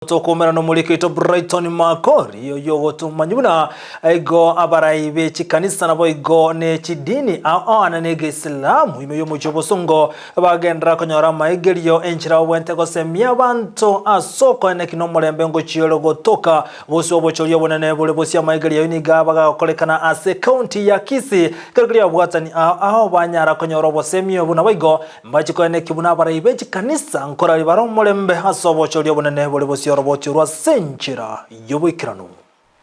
Tokoumera nomoriki oito Brighton Makori oyio ogotomanyia buna igo abarai be chikanisa naboigo ne chidini ao ao ane ne egeisilamu ime y'omochie obosongo bagenderera konyora amaigerio enchera obwente gosemia abanto ase okoeneki nomorembe ngochia ore gotoka bosio obochori obonene bore bosio amaigerio ayio nigo abagakorekana ase ekaunti ya Kisii ekero keria ababwatani ao ao banyara konyora obosemia obo naboigo Mbache koenekia buna abarai be chikanisa nkorari bare omorembe ase obochori obonene bore bosio oroboti orwo ase enchera y'oboikeranu.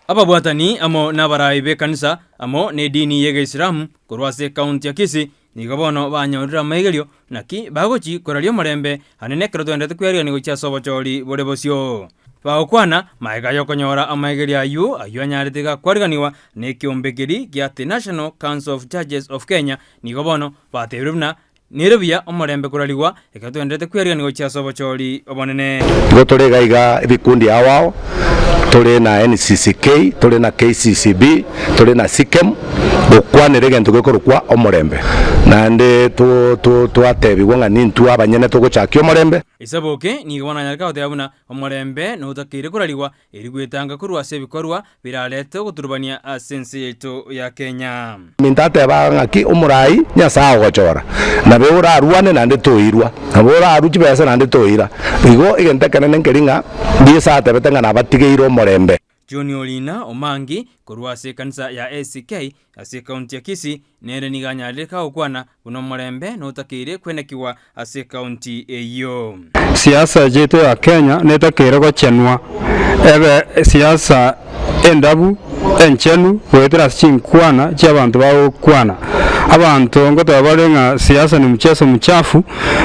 Ababwatani amo nabarai b'ekanisa amo nedini y'Egeisilamu korwa ase ekaunti ya Kisii nigo bono banyorire amaigerio naki bagochi koraria omorembe anene ekero toendete kwearigania gochia ase obochori bore bosio. Bagokwana magega y'okonyora amaigerio ayio ayio anyarete gakwariganigwa nekeombe keria gia The National Council of Churches of Kenya nigo bono batebire buna Nere buya omorembe korarigwa, ekero togendererete kweriania gochia ase obochori obonene. Igo tore iga iga ebikundi ao ao, tore na NCCK, tore na KCCB, tore na CKEM, gokwanera egento gekorokwa omorembe. Naende to to twatebigwa ng'a nintwe abanyene togochakia omorembe. Esaboke nigo bono anyareka goteba buna omorembe notakeire korarigwa Eri gwetanga korwa ase ebikorwa birarete ogoturubania ase ense yaito ya Kenya. Ominto ateba ng'aki omorai Nyasae agochora, nabo orarwane naende toirwa, nabo orarue chibesa naende toira. Igo egento ekenene nkeri ng'a Yeso atebete ng'a nabatigeire omorembe. John Orina Omangi korwa ase ekanisa ya ACK ase ekaunti ya Kisii nere nigo anyarire kagokwana buna omorembe notakeire kwenekigwa ase ekaunti eyio. Siasa yaito ya Kenya netakeire gochenwa ebe siasa endabu, enchenu goetera ase chinkwana chi'abanto bagokwana. Abanto ngoteba bare ng'a siasa ni mchezo mchafu,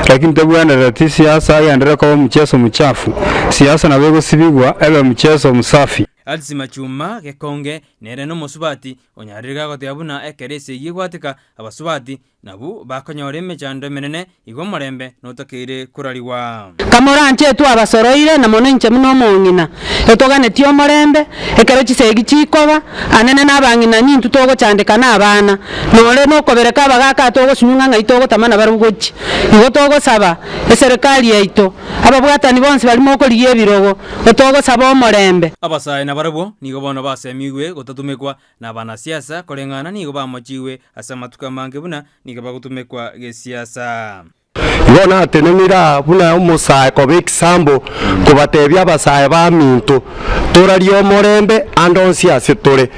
lakini tebwenereti siasa egenderere koba mchezo mchafu. Siasa nabo egosibigwa ebe mchezo msafi. Alice Machuma Gekonge nere nomosubati onyarire gagoteba buna ekero esegi egwateka abasubati Nabwo bakonyora emechando emenene, igo omorembe notakeire korarigwa. Kamoranche twabasoroire, na mono inche buna omong'ina, etoganetie omorembe, ekero chisegi chikoba, anene na abang'ina nintwe togochandeka na abana, nore nokobereka abagaka togosinywa ng'a ng'ai togotama nabarabwo gochia. Igo togosaba eserekari yaito, ababwatani bonsi baria mokorigia ebirogo, otogosaba omorembe. Abasae nabarabwo nigo bono basemigwe gotatumekwa Nabanasiasa koreng'ana nigo bamochigwe ase amatuko amange buna nigo bagotumekwa gesiasa. Igo natenenire aa buna omosae koba ekisambo, kobatebia abasae baminto, torarie omorembe ande onsi ase tore.